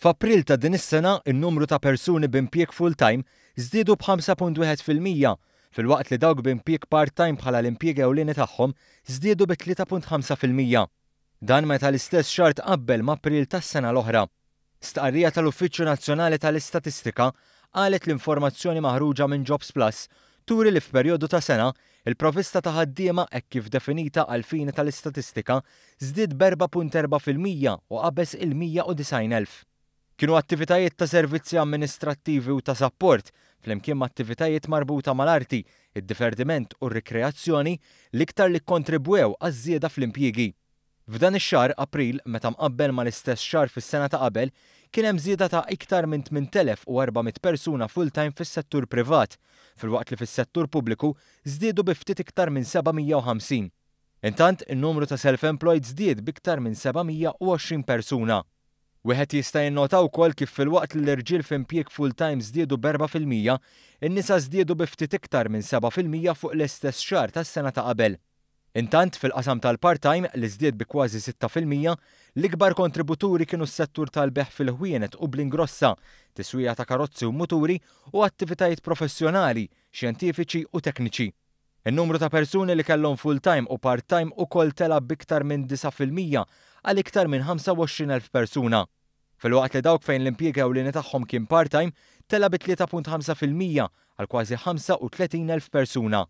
F'April ta' din is-sena, in-numru ta' persuni b'impjieg full-time żdiedu b'5.1% filwaqt li dawk b'impjieg part-time bħala l-impjieg ewlieni tagħhom żdiedu bi 3.5%. Dan meta l-istess xahar tqabbel m'April tas-sena l-oħra. Stqarrija tal-Uffiċċju Nazzjonali tal-Istatistika qalet l-informazzjoni maħruġa minn Jobs Plus turi li f'perjodu ta' sena, il-provista ta' ħaddiema hekk kif definita għall-fini tal-istatistika żdied b'4.4% u qabeż il-190,000. Kienu attivitajiet ta' servizzi amministrattivi u ta' sapport, flimkien ma' attivitajiet marbuta mal-arti, id-divertiment u r-rikreazzjoni l-iktar li kkontribwew għaż-żieda fl-impjiegi. F'dan ix-xahar April, meta mqabbel mal-istess xahar fis-sena ta' qabel, kien hemm żieda ta' iktar minn 8,400 persuna full-time fis-settur privat, filwaqt li fis-settur pubbliku żdiedu bi ftit iktar minn 750. Intant, in-numru ta' self-employed żdied b'iktar minn 720 persuna. Wieħed jista' jinnota wkoll kif filwaqt li l-irġiel f'impjieg full-time żdiedu b'4%, in-nisa żdiedu bi ftit iktar minn 7% fuq l-istess xahar tas-sena ta' qabel. Intant, fil-qasam tal-part-time li żdied bi kważi 6%, l-ikbar kontributuri kienu s-settur tal-bejgħ fil-ħwienet u bl-ingrossa, tiswija ta' karozzi u muturi u attivitajiet professjonali, xjentifiċi u tekniċi. In-numru ta' persuni li kellhom full-time u part-time ukoll tela' b'iktar minn 9% għal iktar minn 25,000 persuna. Filwaqt li dawk fejn l-impjieg ewlieni tagħhom kien part-time tela' bi 3.5% għal kważi 35,000 persuna.